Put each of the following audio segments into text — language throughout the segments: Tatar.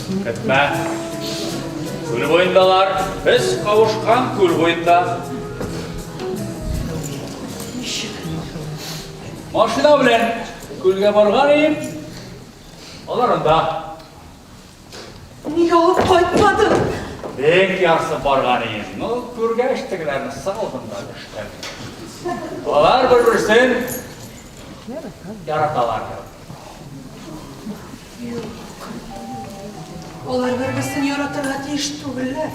Көтмә. Күл буендалар. Без кавышкан күл буенда. Ничек? Машина белән күлгә барган идем. Алар анда. Нигә алып кайтмадың? Бик ярсып барган идем. Ну, күргәч тегеләрне салдым да төштем. Алар бер-берсен яраталар. Юк. Алар бер-берсен яратырга тиеш түгелләр.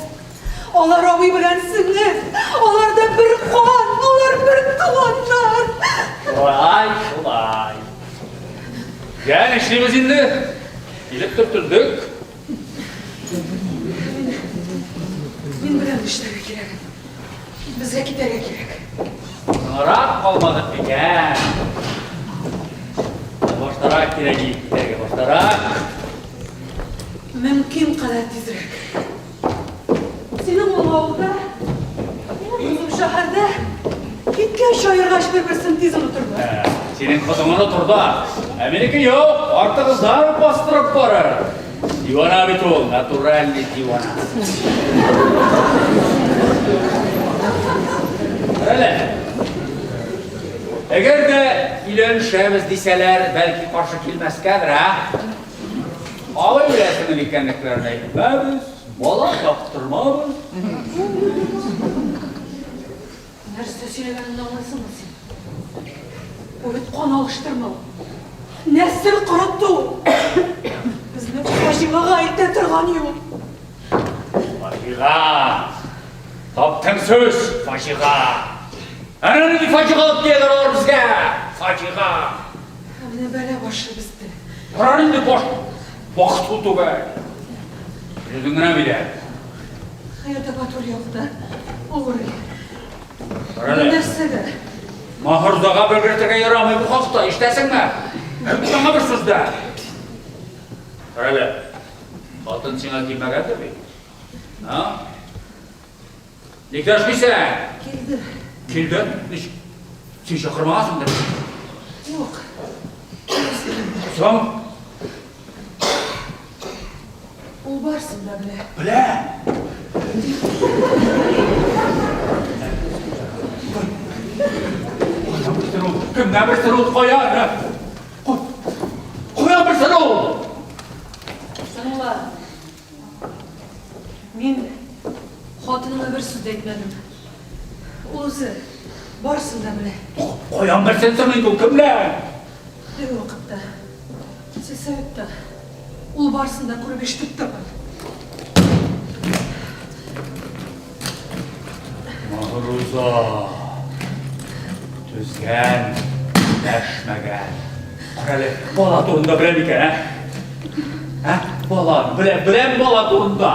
Алар абый белән сеңел. Алар да бер кан, алар бер туганнар. Шулай, шулай. Я, нишлибез инде? Килеп төртелдек. Мин беләм нишләргә кирәген. Безгә китәргә кирәк. Соңрак калмадык микән? Баштарак кирәк китәргә, баштарак. Мөмкин кадәр тизрәк. Синең улың авылда, минем кызым шәһәрдә. Киткәч, аергач бер-берсен тиз онытырлар. Ә, синең кызың онытыр да, ә минеке юк, артыгыздан ук бастырып барыр. Дивана бит ул, натуральный дивана. Әле. Әгәр дә өйләнешәбез дисәләр, бәлки каршы килмәскәдер, ә? Абый белән сеңел икәнлекләрен әйтмәбез, бала таптырмабыз. Нәрсә сөйләгәнеңне аңлыйсыңмы син? Бу бит кан алыштырмау. Нәсел корыту. Безне фаҗигага илтә торган юл. Фаҗига! Таптың сүз, фаҗига! Әнә нинди фаҗига алып киләләр алар безгә! Фаҗига! Ә менә бәла башы бездә. Ярар инде баш вакыт түгел. Үзең генә билә. Хәят апа түр якта. Авырый. Карале. Нәрсәгә? Маһурзага белгертергә ярамый бу хакта, ишетәсеңме? Әйт бер сүз дә. Карале. Хатын сиңа килмәгәндер бит? А? Ник дәшмисең? Килде. Килде? Ничек? Син чакырмагансыңдыр? Юк. Соң? Ул барсын да белә. Белә. Каян белсен ул? Кемнән белсен ул? Каян? Каян белсен ул? Сыңла. Мин хатыныма бер сүз дә әйтмәдем. Ул үзе барысын да белә. Каян белсен соң инде ул кемнән? Теге вакытта сельсоветта ул барысын да күреп ишетеп торган. Маһруза түзгән, дәшмәгән. Карале, бала турында белә микән, ә? Ә? Бала, белә, беләм бала турында.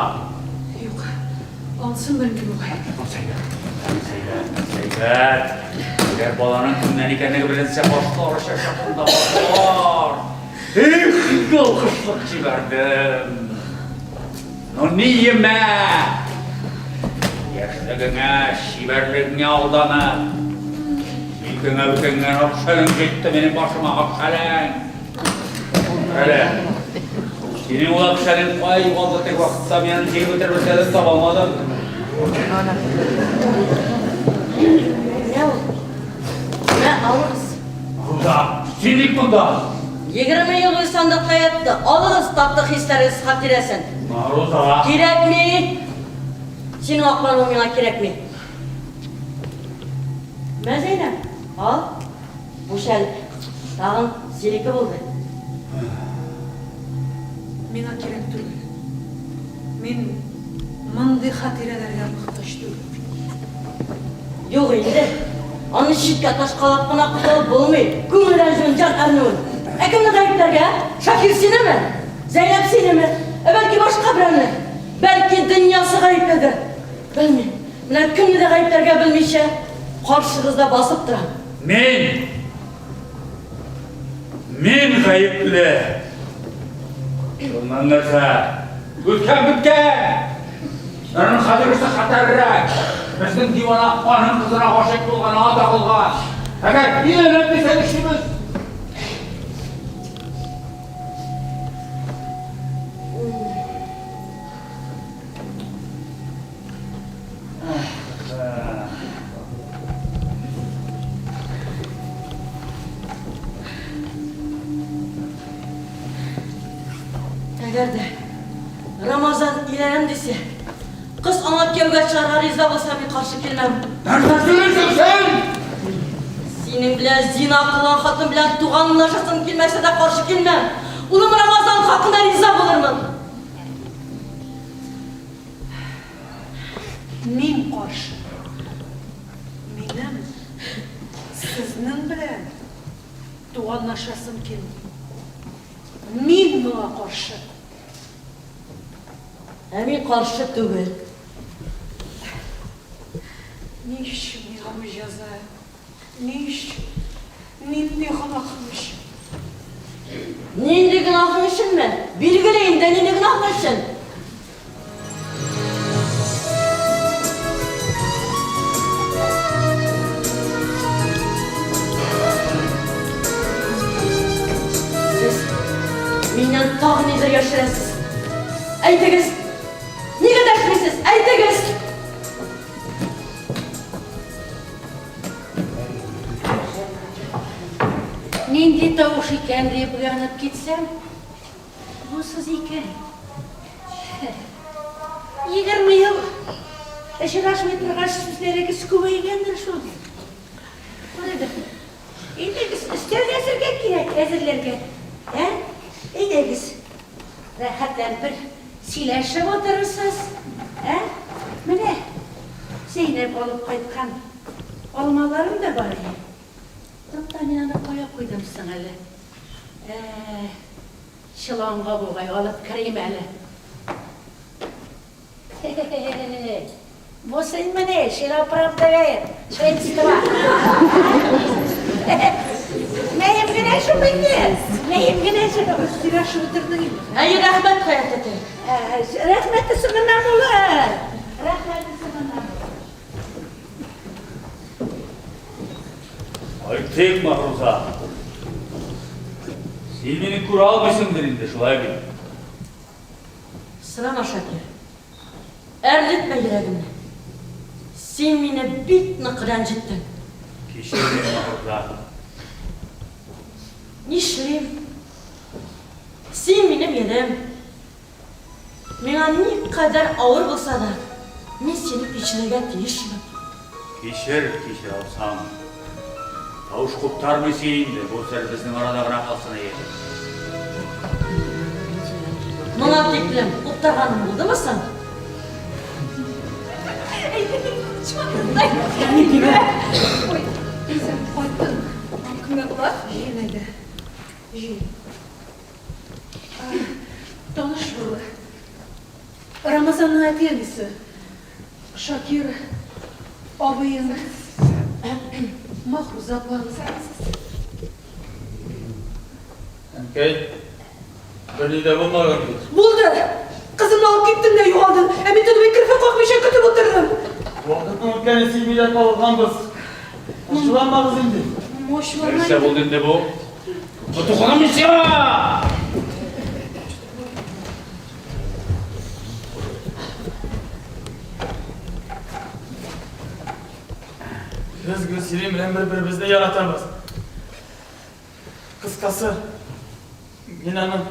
Юк, ансын белмим бугай. Ансы әйбәт, ансы әйбәт, ансы әйбәт. Әгәр баланың кемнән икәнлеге беленсә, башлар очачак монда, башлар. Эх, ялгышлык җибәрдем. Ну ни емә? Яшьлегеңә, чибәрлегеңә алданып, җилкәңә бөкәнгән акшәлең җитте минем башыма, акшәлең. Әле, синең ул акшәлең кая югалды теге вакытта, мин аны җыеп бетермәсә дә таба алмадым. Менә ул. Менә алыгыз. Руза, син ник монда? 20 ел буе сандыкта ятты. Алыгыз, таптык хисләрегез хатирәсен. Руза. Кирәкми! Синең аклануың миңа кирәкми. Мә, Зәйнәб, ал. Бу шәл тагын синеке булды. Миңа кирәк түгел. Мин мондый хатирәләргә мохтаҗ түгел. Юк инде. Аны читкә ташкалап кына котылып булмый. Күңел рәнҗүен, җан әрнүен. Ә кемне гаепләргә? Шакир синеме? Зәйнәп синеме? Ә бәлки башка берәүне? Бәлки дөньясы гаепледер? Белмим. Менә кемне дә гаепләргә белмичә, каршыгызда басып торам. Мин! Мин гаепле! Шуннан нәрсә? Үткән беткән! Аның хәзергесе хәтәррәк. Безнең дивана аның кызына гашыйк булган, аңа тагылган. Әгәр өйләнәм дисә нишлибез? Әгәр дә Рамазан өйләнәм дисә, кыз аңа кияүгә чыгарга риза булса, мин каршы килмәм. Нәрсә сөйлисең син? Синең белән зина кылган хатын белән туганлашасым килмәсә дә каршы килмәм. Улым Рамазан хакына риза булырмын. Мин каршы. Минем сезнең белән туганлашасым килми. Мин моңа каршы. Ә мин каршы түгел. Ни өчен миңа бу җәза? Ни өчен? Нинди гөнаһым өчен? Нинди гөнаһың өченме? Билгеле инде, нинди гөнаһың өчен? Сез миннән тагын нидер яшерәсез. Әйтегез! Нигә дәшмисез? Әйтегез! Нинди тавыш икән дип уянып китсәм, Бу сыз икән. 20 ел очрашмый торгач, сүзләрегез күбәйгәндер шул. Карагыз. Әйдәгез, өстәл әзергә кирәк, әзерләргә. Ә? Әйдәгез. Рәхәтләнеп бер сөйләшеп утырырсыз. Ә? Менә Зәйнәп алып кайткан алмаларым да бар әле. Тукта, мин аны кая куйдым соң әле? Ә, чоланга бугай, алып керим әле. Хе-хе-хе-хе. Бу синмени, шилоправдагай средства? Мәем генә шул инде. Мәем генә шул. Сөйләшеп утырдың инде. Әйе, рәхмәт, Хәят әтәй. Рәхмәте соңыннан булыр. Рәхмәте соңыннан булыр. Әйтик, Махруза. Син мине күрә алмыйсыңдыр инде, шулай бит? Сорама, Шакир. Әрнетмә йөрәгемне. Син мине бик нык рәнҗеттең. Кичер мине, Махруза. Нишлим? Син минем ирем. Миңа никадәр авыр булса да, мин сине кичерергә тиешмен. Кичер, кичерә алсаң. Тавыш куптармыйсы инде, бу сер безнең арада гына калсын, әйе. Моңа тиклем куптарганың булдымы соң? Ой, син кайттың. Кемгә була? Җыен әйдә. Җыен. Таныш бул. Рамазанның әти-әнисе. Шакир абыең, Махруза апаң. Әнкәй, берни дә булмаган бит. Булды! Кызымны алып киттең дә югалдың. Ә мин төнге керфек какмыйча көтеп утырдым. Вакытның үткәнен сизми дә калганбыз. Ачуланмагыз инде. Нәрсә булды инде бу? Тотыклам мин сиңа! Без Гөлсирин белән бер-беребезне яратабыз. Кыскасы, мин аның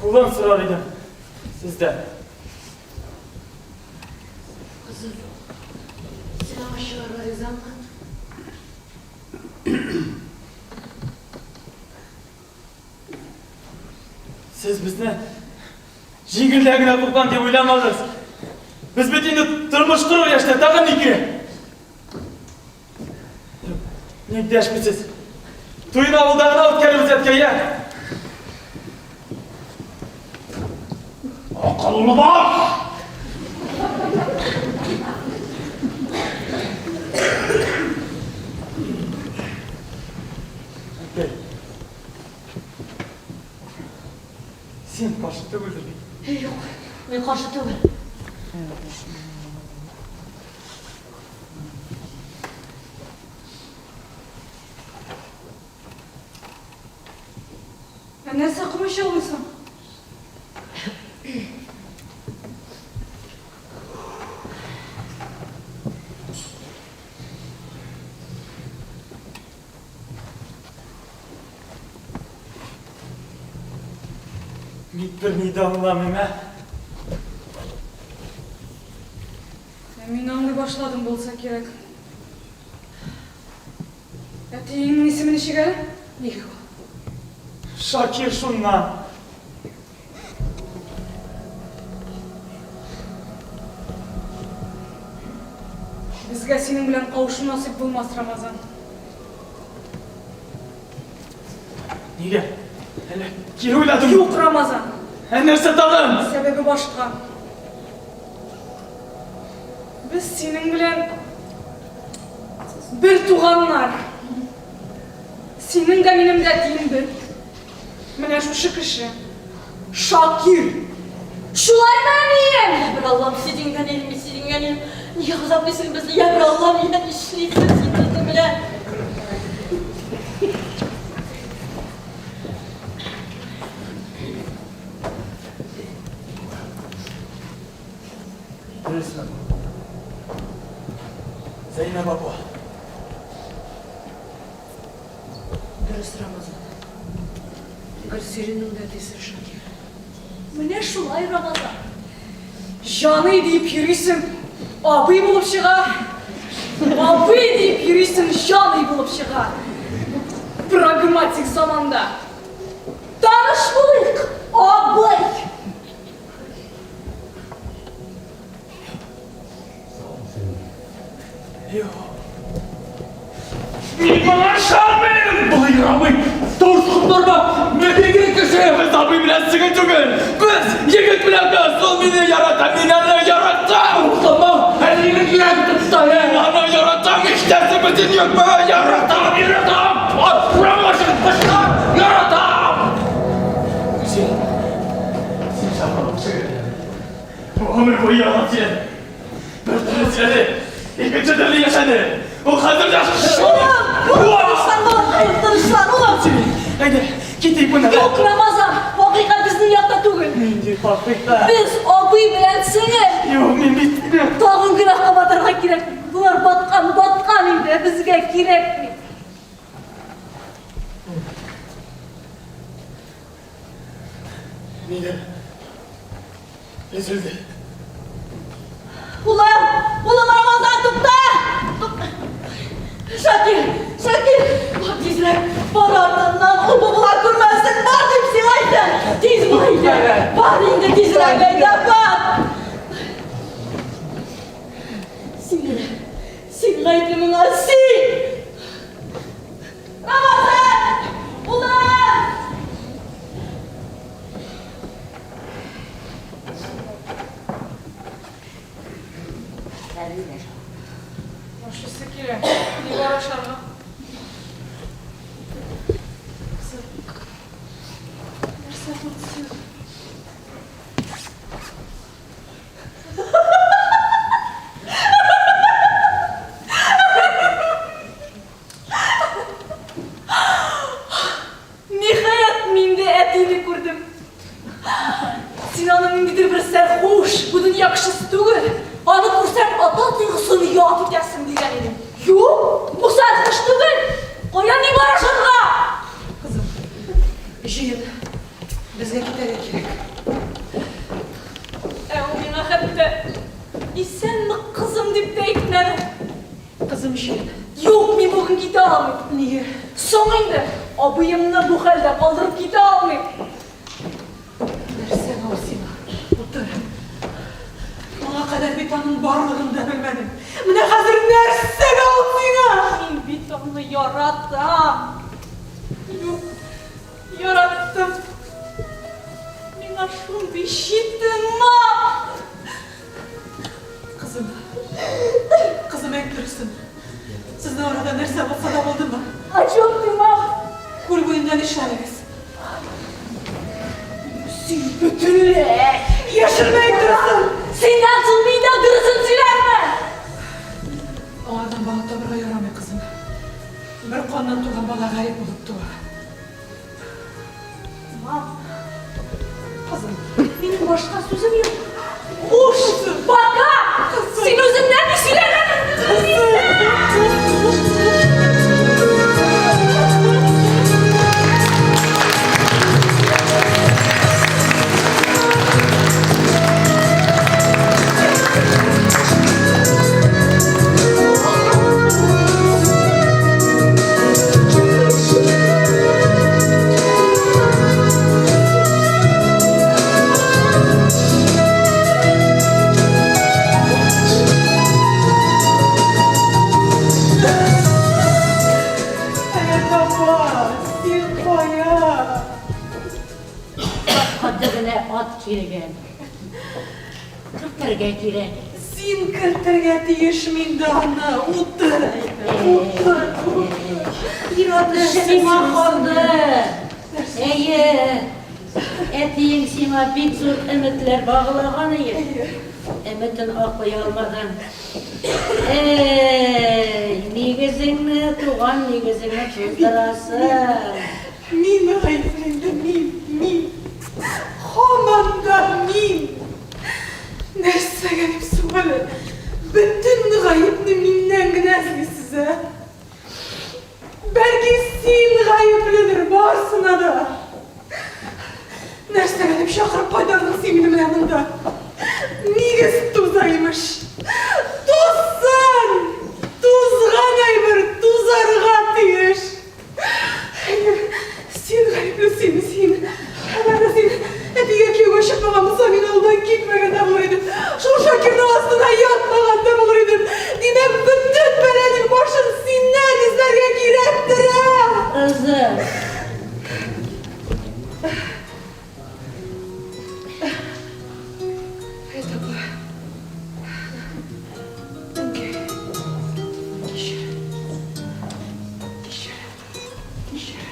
кулын сорар идем сездән. Кызым, син аңа чыгарга ризамы? Сез безне җиңелдән генә купкан дип уйламагыз. Без бит инде тормыш корыр яшьтә, тагын ни кирәк? Ник дәшмисез? Туйны авылда гына үткәрербез, әткәй, ә? Акыллы баш! Әткәй. Син каршы түгелдер бит? Юк, мин каршы түгел. Ә нәрсә комачаулыйсың? Мин берни дә аңламыйм, ә? Ә мин аңлый башладым булса кирәк. Әтиеңнең исеме ничек әле? Нигә ул? Шакир шуннан. Безгә синең белән кавышу насыйп булмас, Рамазан. Нигә? Әллә кире уйладың? Юк, Рамазан. Ә нәрсә тагын? Сәбәбе башка. Без синең белән бер туганнар. Синең дә минем дә әтием бер. Менә шушы кеше. Шакир. Шулаймы, әнием? Я бер Аллам, синең әнием, синең әнием. Нигә газаплыйсың безне? Я бер Аллам, я нишлисең син безнең белән? Дөресме бу? Зәйнәб апа. Дөрес, Рамазан. Гөлсириннең дә әтисе Шакир. Менә шулай, Рамазан. Җаный диеп йөрисең, абый булып чыга. Абый диеп йөрисең, җаный булып чыга. Бу прагматик заманда. Таныш булыйк, абый! Юк. Мин моңа ышанмыйм! Болай ярамый! Тавыш куптарма! Мин егет кеше! Без абый белән сеңел түгел! Без егет белән кыз! Ул мине ярата, мин аны яратам! Туктама! Әле егет йөрәге тотты! Мин аны яратам! Ишетәсеңме син юкмы? Яратам! Яратам! Урамга чыгып кычкыр! Яратам! Син... Син чакырып чыгыр. Гомер буе ялган сөйләде. Бер төрле сөйләде, икенче төрле яшәде. Ул хәзер дә Улым! Улым, тынычлан, балакаем, тынычлан, улым! Син, әйдә, китик моннан. Юк, Рамазан, вакыйга безнең якта түгел. Нинди вакыйга? Без абый белән сеңел. Юк, мин бит... Тагын гөнаһка батарга кирәкми. Болар баткан, баткан инде, безгә кирәкми. Нидер өзелде. Улым, улым Рамазан, тукта! Тукта. Шакир, Шакир, бар тизрәк, бар артыннан, ул бу болар күрмәсен, бар дип сиңа әйтәм. Тиз бул инде, бар инде тизрәк, әйдә, бар. Син генә, син гаепле моңа, син! Рамазан! Улым! Ашыйсы килә. Ни бар ашарга? Кызым, нәрсә булды сиңа? Ниһаять, мин дә әтине күрдем. Син аны ниндидер бер сәрхуш, бу дөнья кешесе түгел, аны күрсәң, ата тойгысын ят итәрсең дигән идем. Юк, бу сәрхуш түгел. Кая ни бар ашарга? Кызым, җыен. Безгә китәргә кирәк. Ә ул миңа хәтта исәнме, кызым дип тә әйтмәде. Кызым, җыен. Юк, мин бүген китә алмыйм. Нигә? Соң инде, абыемны бу хәлдә калдырып китә алмыйм. Нәрсә ул сиңа? Утыр. Моңа кадәр бит аның барлыгын да белмәдем. Менә хәзер нәрсәгә ул сиңа? Мин бит аны яратам. Юк, яраттым. Миңа шундый читен мам. Кызым, кызым әйт дөресен. Сезнең арада нәрсә булса да булдымы? О чем ты, мам? Күл буенда нишләдегез? Син бөтенләй яшермә әйт дөресен. Синнән соң мин дә дөресен сөйләрмен. Аңардан бала табырга ярамый, кызым. Бер каннан туган бала гарип булып туа. Мам, Кызым, минем башка сүзем юк. Хуш, пока! Син үзеңнән ни сөйләгәнеңне Каты генә ат килгән. Кертергә кирәк. Син кертергә тиеш миндә аны. Утыр. Утыр. Ир-ат эше сиңа калды. Әйе. Әтиең сиңа бик зур өметләр багылаган ие. Өметен аклый алмадың. Әй, нигезеңне, туган нигезеңне туздырасың. Мин гаепле инде, мин, мин. Һаман да мин. Нәрсәгә дип соң әле? Бөтен гаепне миннән генә эзлисез, ә? Бәлки син гаепледер барысына да. Нәрсәгә дип чакырып кайтардың син мине менә монда? Нигез туза, имеш. Тузсын! Тузган әйбер тузарга тиеш. Син гаепле, син, син. Әгәр дә син әтигә кияүгә чыкмаган булсаң, мин авылдан китмәгән дә булыр идем. Шул Шакирның астына ятмаган да булыр идем. Димәк, бөтен бәланең башын синнән эзләргә кирәктер, ә? Кызым. Хәят апа. Әнкәй. Кичер. Кичер. Кичер.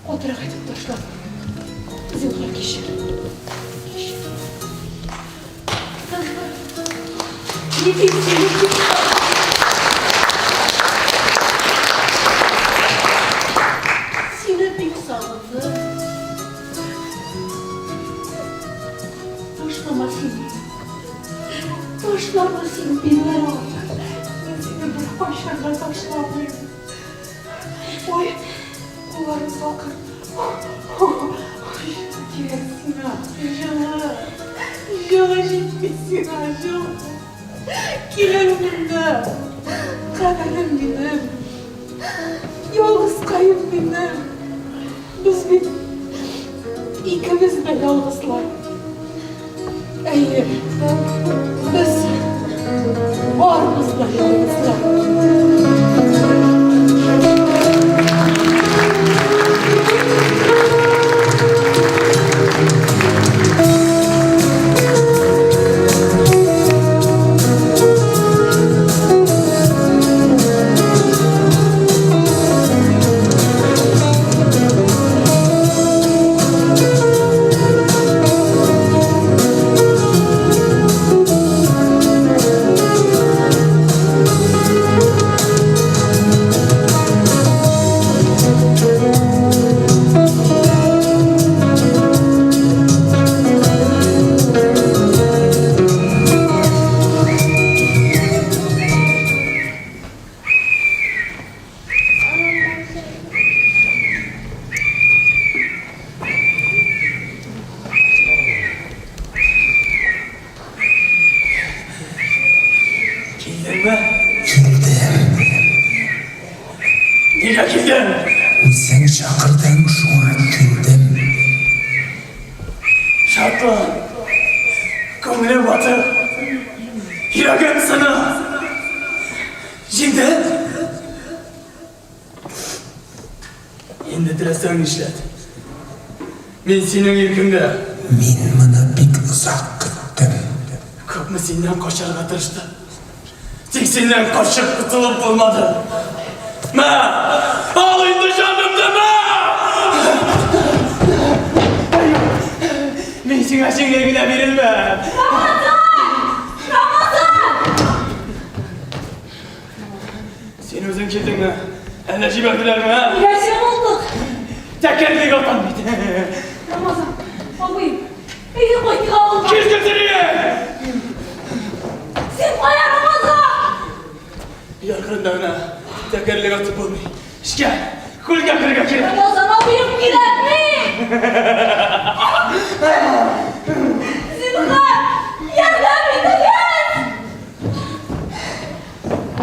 Катырак әйтеп ташладым. Зинһар кичер. Кичер. Ни дип сине Сине бик сагындым. Ташлама син мине. Ташлама син мине. Мин сине беркайчан да ташламыйм. Ой, кулларым салкын. Ой, кирәк сиңа, җылы. Җылы җитми сиңа, җылы. Килен монда. Кадерлем минем. Ялгызкаем минем. Без бит икебез дә ялгызлар. Әйе, без барыбыз да ялгызлар. Килдеңме? Килдем. Нигә килдең? Үзең чакырдың, шуңа килдем. Шатлан. Күңелем батыр. Йөрәгем сына. Җиңдең? Инде теләсәң нишләт. Мин синең иркеңдә. Мин моны бик озак көттем. Күпме синнән качарга тырыштым. Тик синнән качып котылып булмады. Мә! Ал инде җанымны, мә! Мин сиңа җиңел генә бирелмәм. Рамазан! Рамазан! Син үзең килдеңме? Әллә җибәрделәрме, ә? Нәрсә булды? Тәкәрлек атам бит. Рамазан, абый, әйдә кайтыйк авылга. Кил көтелие! Син кая, Рамазан? Яр кырында гына тәкәрлек атып булмый. Эшкә, күлгә керергә кирәк. Рамазан абыем кирәкми! Зинһар, ярдәм итегез!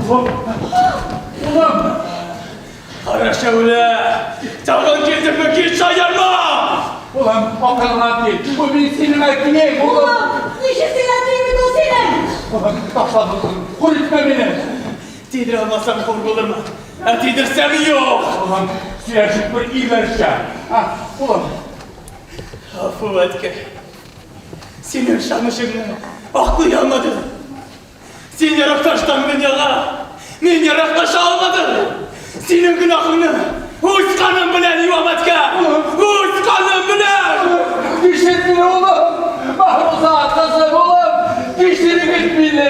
Улым! Улым! Кара шәүлә! Тагын килдеңме, кил шаярма! Улым, акылыңа кил. Бу мин синең әтиең, улым. Улым, ничек син әтиең бит ул синең? Улым, ташла дусын. Хур итмә мине. Тидерә алмасам хур булырмын. Ә тидерсәм юк. Улым, сөйләшеп бер ийләрчә. А, улым. Гафу, әткәй. Синең ышанычыңны аклый алмадым. Син яраклаштың дөньяга. Мин яраклаша алмадым. Синең гөнаһыңны үз каным белән юам, әткәй. Үз каным белән! Кичер мине, улым! Маһруза, кызым, улым! Кичерегез мине!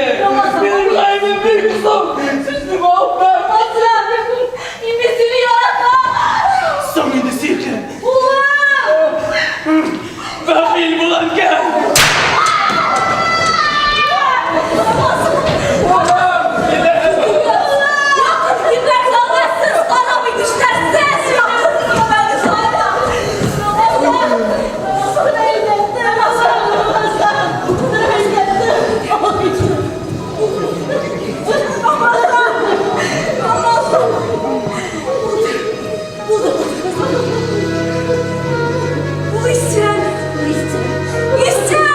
Минем гаебем бик зур! Сезнең алда! Мин сине яратам! Соң инде, сөеклем! Улым! Бәхил бул, әнкәй! Ул исән! Исән!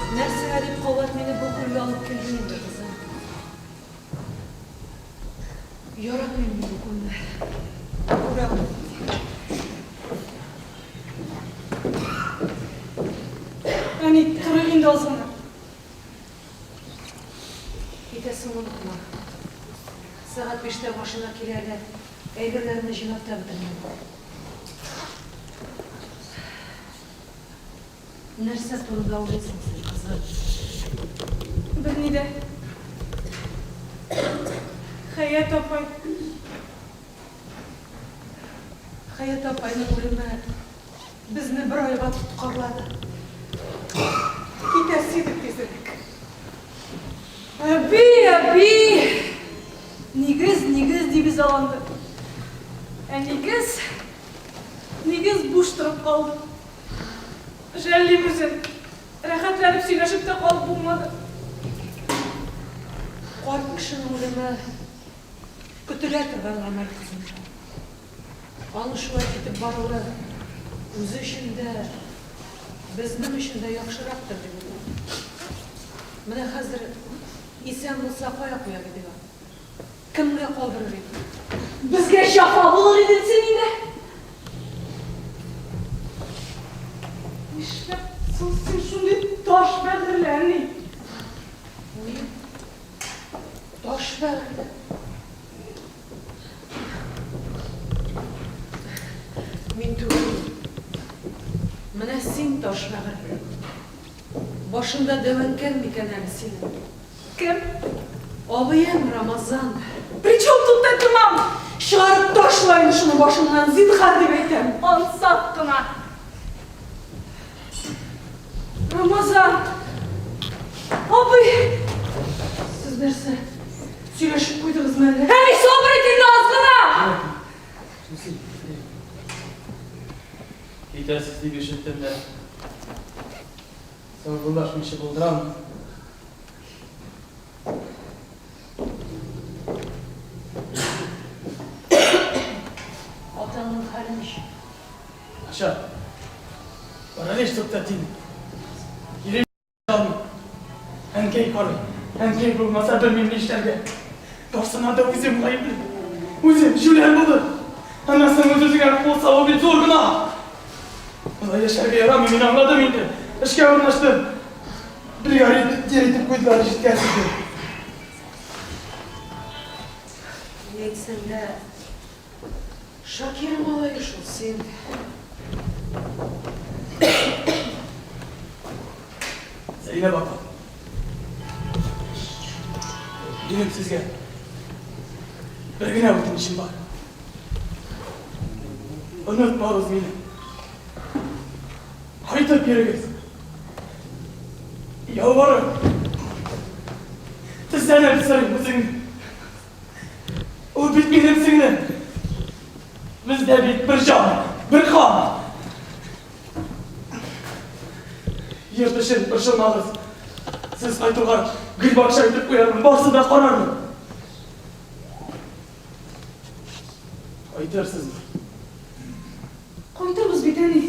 Нәрсәгә дип кабат мине бу күлгә алып килдең инде, кызым? Яратмыйм мин бу күлне. Күрә алмыйм. Әни, торыйк инде аз гына. Китәсең онытма. Сәгать биштә машина килә әле. Әйберләрне җыйнап та бетермәдем. Нәрсә турында уйлыйсың син, кызым? Берни дә. Хәят апай. Хәят апайның үлеме безне бер айга тоткарлады. Китәсе идек тизрәк. Әби, әби! Нигез, нигез дибез аланды. Ә нигез, нигез буш торып калды. Жәллим үзен. Рәхәтләнеп сөйләшеп тә калып булмады. Карт кешенең үлеме көтелә торган гамәл, кызым. Аның шулай китеп баруы үзе өчен дә, безнең өчен дә яхшырактыр дип уйлыйм. Менә хәзер исән булса кая куяр идек аны? Кемгә калдырыр идек? Безгә җәфа булыр иде дисең инде. Нишләп соң син шундый таш бәгырьле, әни? Мин таш бәгырьле. Мин түгел. Менә син таш бәгырьле. Башыңда дәвәнкәң микән әле синең? Кем? Абыең Рамазан. Причем тут это мам? Чыгарып ташла инде шуны башыңнан, зинһар дип әйтәм. Ансат кына. Рамазан. Абый. Сез нәрсә, сөйләшеп куйдыгызмы әллә? Әни, сабыр ит инде аз гына. Китәсез дип ишеттем дә. Саубуллашмыйча булдырамы? Атаңның хәле ничек? Начар. Паралич туктатин. Йөри алмый. Әнкәй карый. Әнкәй булмаса, белмим нишләргә. Барсына да үзем гаепле. Үзем җүләр булдым. Аннан соң үз-үзеңә кул салу бит зур гөнаһ. Болай яшәргә ярамый, мин аңладым инде. Эшкә урнаштым. Бригадир итеп куйдылар, җиткән инде. Ни әйтсәң дә, Шакир малае шул син. Зәйнәб апа. Минем сезгә бер генә үтенечем бар. Онытмагыз мине. Кайтып йөрегез. Ялварам. Тезләнеп сорыйм үзеңне. Ул бит минем сеңлем. Бездә бит бер җан, бер кан. Йорт өчен борчылмагыз. Сез кайтуга гөлбакча итеп куярмын, барысын да карармын. Кайтырсызмы? Кайтырбыз бит, әни.